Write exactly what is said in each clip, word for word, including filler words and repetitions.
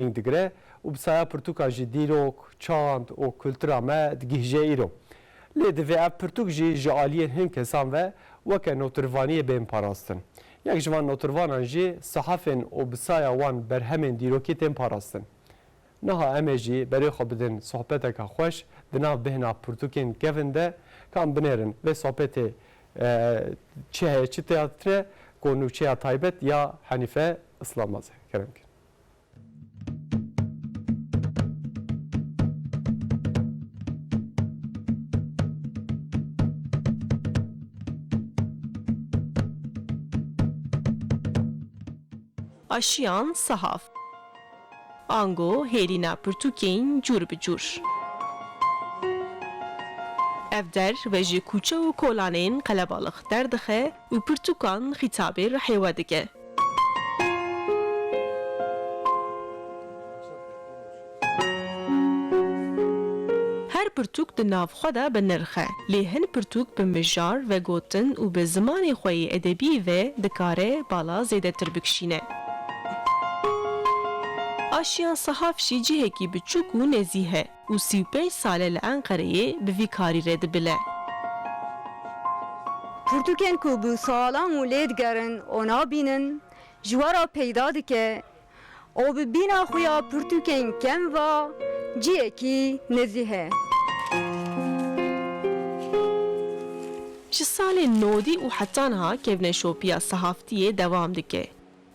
digire û bi saya pirtûka jî dîrok, çand û kultura me digihîje îro. Lê divê ev pirtûk jî ji aliyên hin kesan ve weke notirvaniyê bên parastin. Yek ji van notirvanan jî sehafên û bi saya wan berhemên dîrokî tên parastin. Niha em ê jî berê xwe bidin sohbeteke xweş di nav bêhna pirtûkên kevin de, ka em binêrin vê sohbetê, e, çi heye, çi teyatre, ku nûçeya taybet ya Henîfe Islamaz e. Kerem kin. Aşiyan sehaf. Ango hêlîna pirtûkên cûr bi cûr. Ev der ve ji kûçe û kolanên qelebalix derdixe û pirtûkan xîtabê rihê we dike. Her pirtûk di nav xwe de bi nirx e, lê hin pirtûk bi mijar, vegotin û bi zimanê xwe yê edebî ve dikare bala zêdetir bikişîne. Aşiyan Sahaf jî cihekî biçûk û nezîh e û sî û pênc sal e li Enqereyê bi vî karî re dibile. Pirtûkên ku bi salan û lê digerin û nabînin, ji we re peyda dike û bi bîna xwe ya pirtûkên kevin ve cihekî nezîh e. Ji salên nodî û heta niha kevneşopiya Sahaftiyê dewam dike.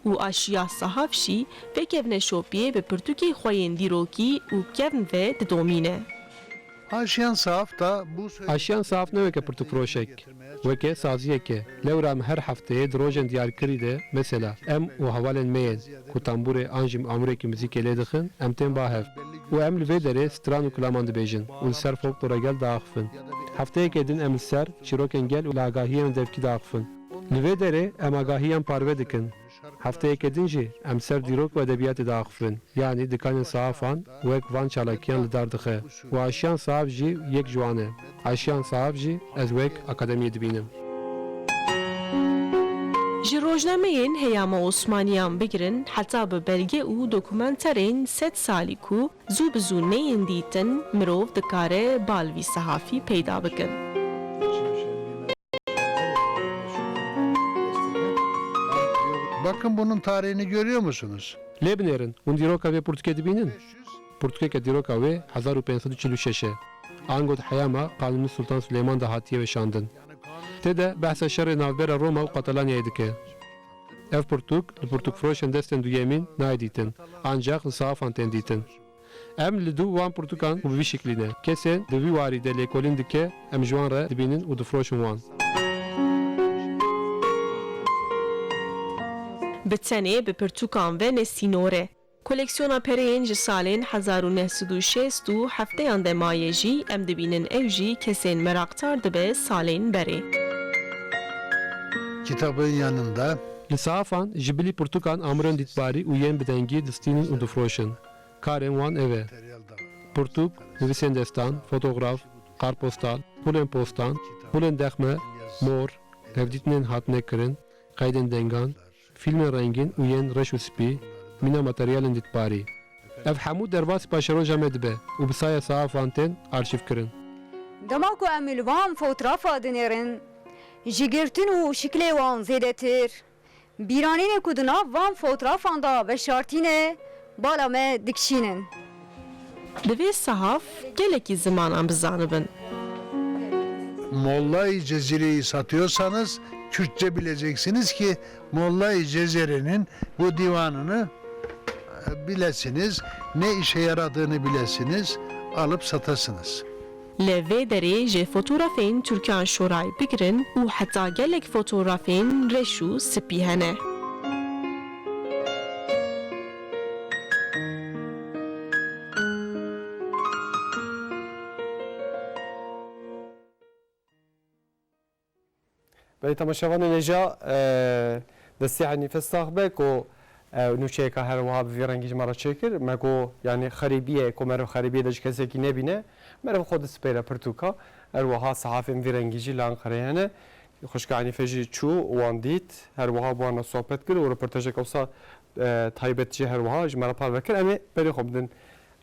Û Aşiya Sahaf jî vê kevneşopiyê bi pirtûkê xwe yên dîrokî û kevn ve didomîne. Aşiyan Sahaf da bu Aşiyan Sahaf ne weke pirtûkfiroşek, weke saziyek e. Lewra em her hefteyê di rojên diyarkirî de, mesela, em û hevalên me yên ku tambûrê an jî amûrekî muzîkê lê dixin, em tên ba hev. Û em li vê derê stran û kilaman dibêjin û li ser folklora gel diaxifin. Hefteyeke din em li ser çîrokên gel û li agahiyên devkî diaxifin. Li vê derê em agahiyan parve dikin. Hefteyeke din jî em ser dîrok û edebiyatê diaxifin, yanî dikanên sahafan wek van çalakiyan li dar dixe û Aşiyan Sahaf jî yek ji wan e. Aşiyan Sahaf jî ez wek akademiyê dibînim. Ji rojnameyên Heyama Osmaniyan bigirin heta bi belge û dokumenterên sed salî ku zû bi zû neyên dîtin, mirov dikare bal vî sehafî peyda bikin. Bakın bunun tarihini görüyor musunuz? Lê binêrin, hûn dîroka vê pirtûkê dibînin? Pirtûkeke dîroka wê hezar û pênc sed û çil û şeş e. Ango di heyama Qanûnî Sultan Silêman de hatiye weşandin. Tê de behsa şerê navbera Roma û Katalanyayê dike. Ev pirtûk li pirtûkfiroşên destên duyemîn nayê dîtin, ancax li sahafan tên dîtin. Em li dû wan pirtûkan û bi vî şiklî ne. Kesên di vî warî de lêkolîn dike, em ji wan re dibînin û difiroşin wan. Bi tenê bi pirtûkan ve ne sînor e. Koleksiyona pereyên ji salên hezar û neh sed û şêst û hefteyan de maye jî em dibînin ew jî kesên meraqdar dibe salên berê. Kitabın yanında Li sahafan ji bilî pirtûkan amûrên dîtbarî û yên bi dengî distînin û difiroşin. Karên wan ev e: pirtûk, nivîsên destan, fotograf, kartpostal, pûlên postan, pûlên dexme, mor, hevdîtinên hatine kirin, qeydên dengan, fîlmên rengîn û yên reş û spî, mîna materyalên dîtbarî. Ev hemû derbasî paşeroja me dibe û bi saya sahafan tên arşîvkirin. Dema ku em li van fotografa dinêrin, ji girtin û şiklê wan zêdetir, bîranînê ku di nav van fotografan de veşartîne, bala me dikişînin. Divê sahaf gelekî zimanan bizanibin. Mollay Cezire'yi satıyorsanız Kürtçe bileceksiniz ki Mollay Cezire'nin bu divanını, e, bilesiniz, ne işe yaradığını bilesiniz, alıp satasınız. Li vê derê ji fotografên Türkan Şoray bigirin û heta gelek fotografên reş û spî hene. Belê temaşevanên hêja, e, destê Henîfe sax be ku, e, nûçeyeka her wiha bi vî rengî ji me re çêkir. Me got, yanî xerîbî ye ku meriv xerîbiyê de ji kesekî nebîne. Meriv xwe dispêre pirtûka. Her wiha sehafên vî rengî jî li Enqereyê hene. Xwişka Henîfe jî çû wan dît. Her wiha bi wan re sohbet kir û reportajek wisa e, taybet jî her wiha ji me re parve kir. Em ê berê xwe bidin